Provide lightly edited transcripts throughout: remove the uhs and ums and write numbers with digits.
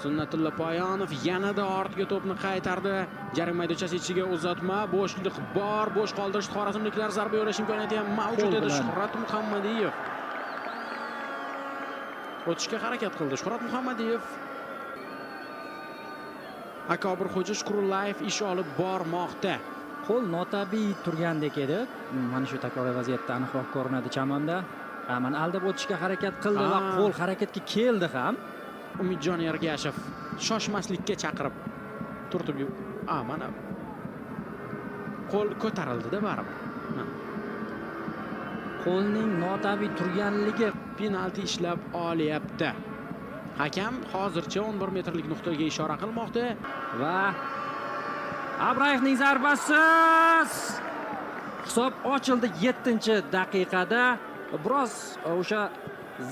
Sunnatulla Poyonov yanada ortga to'pni qaytardi. Jarima maydonchasi ichiga uzatma, bo'shliq bor, bo'sh qoldirishdi xorazmliklar, zarba yo'llash imkoniyati ham mavjud edi. Shuhrat Muhammadiyev o'tishga harakat qildi. Shuhrat Muhammadiyev, Akobirxo'ja Shukurullayev ish olib bormoqda. Qo'l notabiiy turgandek edi. Mana shu takroriy vaziyatda aniqroq ko'rinadi chamamda. Mana aldab o'tishga harakat qildi va qo'l harakatga keldi ham. Umidjon Ergashev shoshmaslikka chaqirib turtib, mana qo'l ko'tarildida baribir. Qo'lning notabiiy turganligi penalti ishlab olyapti. Hakam hozircha 11 metrlik nuqtaga ishora qilmoqda. Va Abrayevning zarbasi, hisob ochildi 7-daqiqada. Biroz o'sha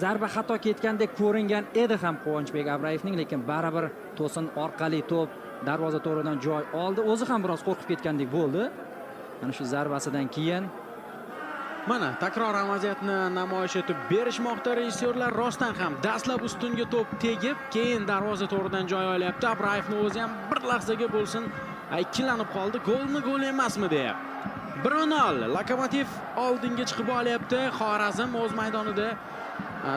zarba xato ketgandek ko'ringan edi ham Quvonchbek Abrayevning, lekin baribir to'sin orqali to'p darvoza to'ridan joy oldi. O'zi ham biroz qo'rqib ketgandek bo'ldi mana shu zarbasidan keyin. Mana takroran vaziyatni namoyish etib berishmoqda rejissyorlar. Rostdan ham dastlab ustunga to'p tegib, keyin darvoza to'ridan joy olyapti. Abrayevni o'zi ham bir lahzaga bo'lsin ikkilanib qoldi. Golmi, gol emasmi deya. 1-0 Lokomotiv oldinga chiqib olyapti. Xorazm o'z maydonida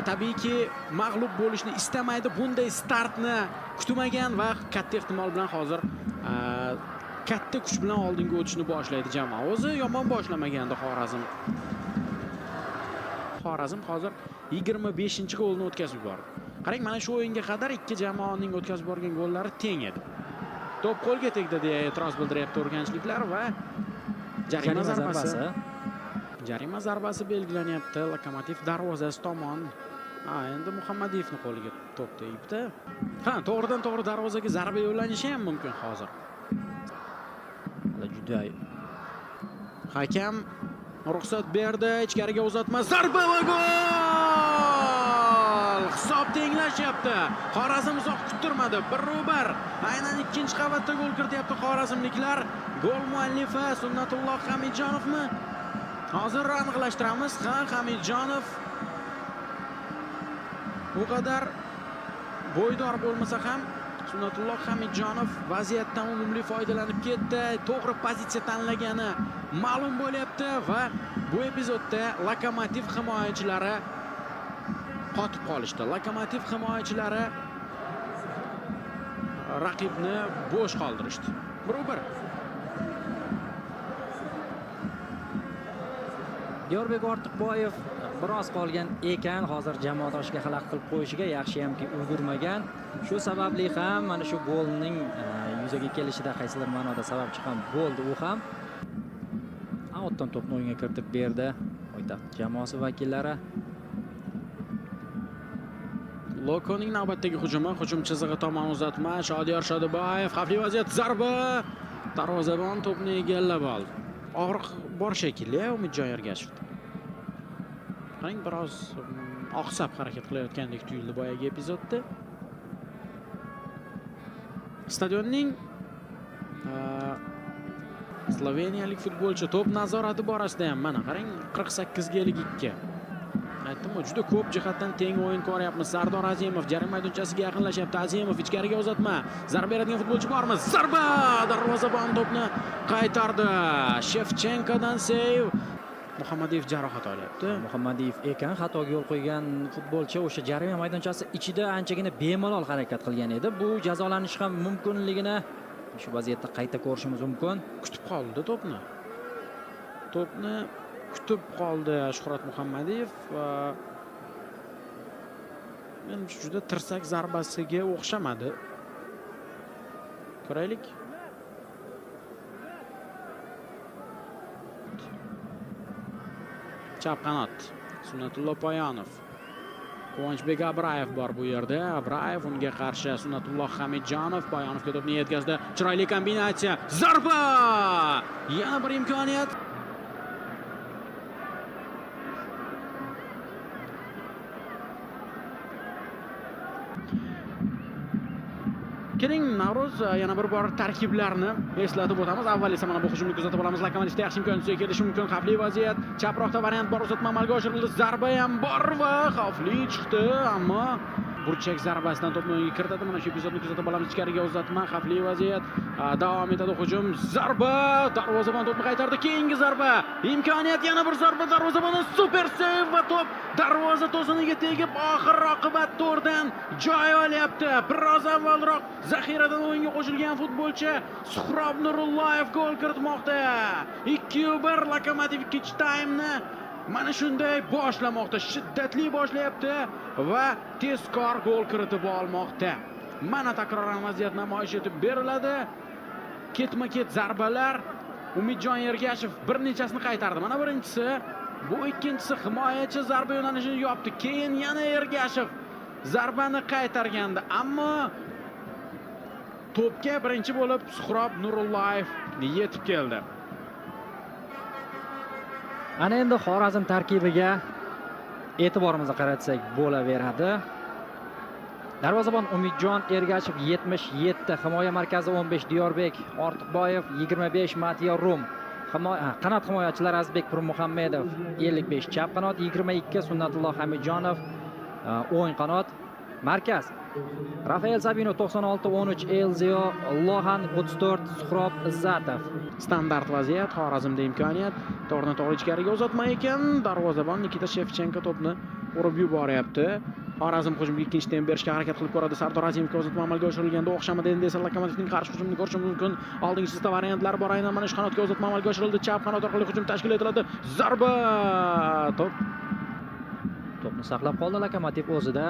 tabiiyki mag'lub bo'lishni istamaydi. Bunday startni kutmagan va katta ehtimol bilan hozir katta kuch bilan oldinga o'tishni boshlaydi jamoa. O'zi yomon boshlamagandi Xorazm. Xorazm hozir 25-golni o'tkazib yubordi. Qarang, mana shu o'yinga qadar ikki jamoaning o'tkazib yuborgan gollari teng edi. To'p qo'lga tegdi deya e'tiroz bildiryapti urganchliklar va jarima zarbasi. Jarima zarbasi belgilanyapti Lokomotiv darvozasi tomon. Ha, endi Muhammadiyevni qo'liga to'p tegibdi. Ha, to'g'ridan to'g'ri darvozaga zarba yo'llanishi ham mumkin hozir. Juda hakam ruxsat berdi, ichkariga uzatma, zarba va gol! Hisob tenglashyapti. Xorazm uzoq kuttirmadi. 1-1. Aynan ikkinchi qavatda gol kirityapti xorazmliklar. Gol muallifi Sunnatulloh Hamidjonovmi? Hozir aniqlashtiramiz. Ha, Hamidjonov u qadar bo'ydor bo'lmasa ham Sunnatulloh Hamidjonov vaziyatdan unumli foydalanib ketdi. To'g'ri pozitsiya tanlagani ma'lum bo'lyapti va bu epizodda Lokomotiv himoyachilari qotib qolishdi. Lokomotiv himoyachilari raqibni bo'sh qoldirishdi. 1-1. Diyorbek Ortiqboyev biroz qolgan ekan hozir jamoadoshiga xalaqit qilib qo'yishiga, yaxshiyamki ulgurmagan. Shu sababli ham mana shu golning yuzaga kelishida qaysidir ma'noda sababchi ham bo'ldi u ham. Outdan to'pni o'yinga kiritib berdi poytaxt jamoasi vakillari. Lokoning navbatdagi hujumi, hujum chizig'i tomon uzatma, Shodiyor Shodiboyev, xavfli vaziyat, zarba. Darvozabon to'pni egallab oldi. Og'riq bor shekilli Umidjon Ergashevda. Qarang, biroz oqsab harakat qilayotgandek tuyuldi boyagi epizodda. Stadionning sloveniyalik futbolchi to'p nazorati borasida ham mana qarang 48 ga 52. Aytdim-ku, juda ko'p jihatdan teng o'yin ko'ryapmiz. Sardor Azimov jarima maydonchasiga yaqinlashyapti. Azimov ichkariga uzatma. Zarba beradigan futbolchi bormi? Zarba! Darvozabon to'pni qaytardi. Shevchenkodan seyv. Muhammadiyev jarohat olyapti. Muhammadiyev ekan xatoga yo'l qo'ygan futbolchi o'sha jarima maydonchasi ichida anchagina bemalol harakat qilgan edi. Bu jazolanish ham mumkinligini shu vaziyatda qayta ko'rishimiz mumkin. Kutib qoldi to'pni. To'pni kutib qoldi Shuhrat Muhammadiyev va menimcha juda tirsak zarbasiga o'xshamadi. Ko'raylik. Chap qanot Sunnatullo Poyonov. Quvonchbek Abrayev bor bu yerda. Abrayev unga qarshi Sunnatulloh Hamidjonov. Poyonovga to'pni yetkazdi. Chiroyli kombinatsiya. Zarba! Yana bir imkoniyat. Keling, Navro'z, yana bir bor tarkiblarni eslatib o'tamiz. Avval esa mana bu hujumni kuzatib olamiz. Lokomotivda yaxshi imkon yuzaga kelishi mumkin. Xavfli vaziyat. Chaproqda variant bor, uzatma amalga oshirildi. Zarba ham bor va xavfli chiqdi, ammo Burchak zarbasidan to'pni o'yinga kiritadi. Mana shu epizodni kuzatib olamiz. Ichkariga uzatma, xavfli vaziyat. Davom etadi hujum. Zarba! Darvozabon to'pni qaytardi. Keyingi zarba. Imkoniyat, yana bir zarba. Darvozabondan super seyv va to'p darvoza to'siniga tegib, oxir oqibat to'rdan joy olyapti. Biroz avvalroq zaxiradan o'yinga qo'shilgan futbolchi Suhrob Nurullayev gol kiritmoqda. 2-1 Lokomotiv ikkinchi taymni mana shunday boshlamoqda, shiddatli boshlayapti va tezkor gol kiritib olmoqda. Mana takroran vaziyat namoyish etib beriladi. Ketma-ket zarbalar. Umidjon Ergashev bir nechasini qaytardi. Mana birinchisi, bu ikkinchisi, himoyachi zarba yo'nalishini yopdi. Keyin yana Ergashev zarbani qaytargandi, ammo to'pga birinchi bo'lib Suhrob Nurullayev yetib keldi. Ana endi Xorazm tarkibiga e'tiborimizni qaratsak bo'laveradi. Darvozabon Umidjon Ergashev 77, himoya markazi 15 Diyorbek Ortiqboyev, 25 Matiya Rum. Qanot himoyachilar Azizbek Pirmuhammedov 55, chap qanot 22 Sunnatulloh Hamidjonov, o'ng qanot. Markaz Rafael Sabino 96, 13 Elzio Lohan, 34 Suhrob Izzatov. Standart vaziyat, Xorazmda imkoniyat. To'g'ridan to'g'ri ichkariga uzatma ekan. Darvozabon Nikita Shevchenko to'pni urib yuboryapti. Xorazm hujumga ikkinchi temp berishga harakat qilib ko'radi. Sardor Azimovga uzatma amalga oshirilganda o'xshamadi. Endi esa Lokomotivning qarshi hujumini ko'rish mumkin. Oldingi chizikda variantlar bor. Aynan mana shu qanotga uzatma amalga oshirildi. Chap qanot orqali hujum tashkil etiladi. Zarba! To'p To'pni saqlab qoldi Lokomotiv o'zida.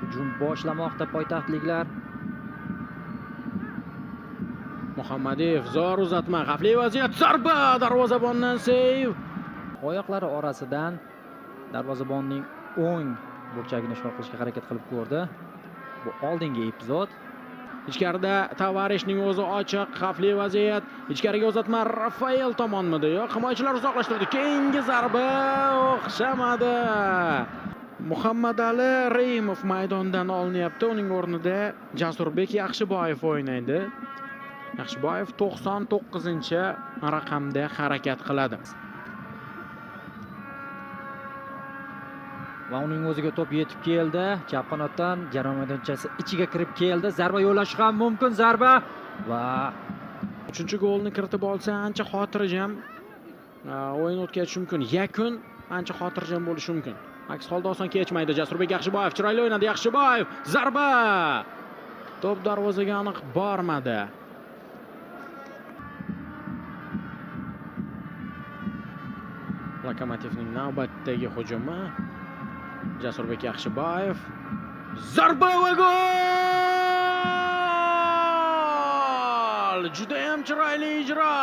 Hujum boshlamoqda poytaxtliklar. Muhammadiyev zo'r uzatma, xavfli vaziyat, zarba, darvozabondan seyv. Oyoqlari orasidan darvozabonning o'ng burchagini ishg'ol qilishga harakat qilib ko'rdi. Bu oldingi epizod. Ichkarida Tavarishning o'zi ochiq, xavfli vaziyat. Ichkariga uzatma Rafael tomonmidi? Yo'q, himoyachilar uzoqlashtirdi. Keyingi zarba o'xshamadi. Muhammadali Reymov maydondan olinyapti. Uning o'rnida Jasurbek Yaxshiboyev o'ynaydi. Yaxshiboyev 99-raqamda harakat qiladi. Va uning o'ziga to'p yetib keldi. Chap qanotdan jarima maydonchasi ichiga kirib keldi. Zarba yo'llashi ham mumkin, zarba va 3-golni kiritib olsa ancha xotirjam o'yin o'tkazishi mumkin. Yakun ancha xotirjam bo'lishi mumkin. Aks holda oson kechmaydi. Jasurbek Yaxshiboyev chiroyli o'ynadi. Yaxshiboyev zarba! To'p darvozaga aniq bormadi. Lokomotivning navbatdagi hujumi. Jasurbek Yaxshiboyev zarba va gol! Juda ham chiroyli ijro.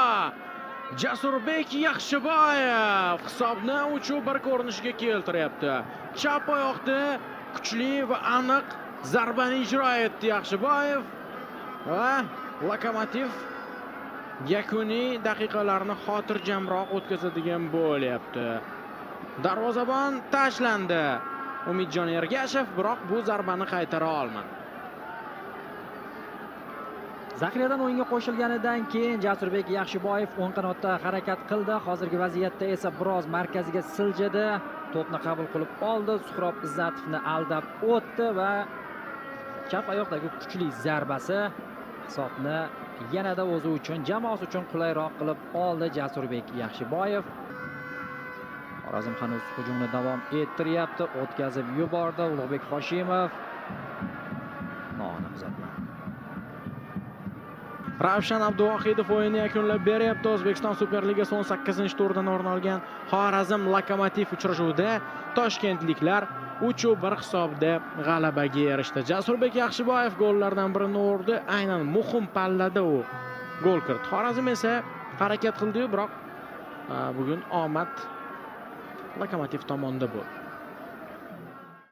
Jasurbek Yaxshiboyev hisobni 3-1 ko'rinishiga keltiryapti. Chap oyoqda kuchli va aniq zarbani ijro etdi Yaxshiboyev va Lokomotiv yakuniy daqiqalarni xotirjamroq o'tkazadigan bo'lyapti. Darvozabon tashlandi. Umidjon Ergashev biroq bu zarbani qaytara olmadi. Zaxiradan o'yinga qo'shilganidan keyin Jasurbek Yaxshiboyev o'ng qanotda harakat qildi. Hozirgi vaziyatda esa biroz markaziga siljidi. To'pni qabul qilib oldi. Suhrob Izzatovni aldab o'tdi va chap oyoqdagi kuchli zarbasi hisobni yanada o'zi uchun, jamoasi uchun qulayroq qilib oldi Jasurbek Yaxshiboyev. Xorazm hanuz hujumni davom ettiryapti. O'tkazib yubordi Ulug'bek Hoshimov. Noaniq uzatma. Ravshan Abduvohidov o'yinni yakunlab beryapti. O'zbekiston Superligasi 18-turdan o'rin olgan Xorazm Lokomotiv uchrashuvida toshkentliklar 3-1 hisobida g'alabaga erishdi. Jasurbek Yaxshiboyev gollardan birini urdi. Aynan muhim pallada u gol kiritdi. Xorazm esa harakat qildi-yu, biroq bugun omad Lokomotiv tomonida bo'ldi.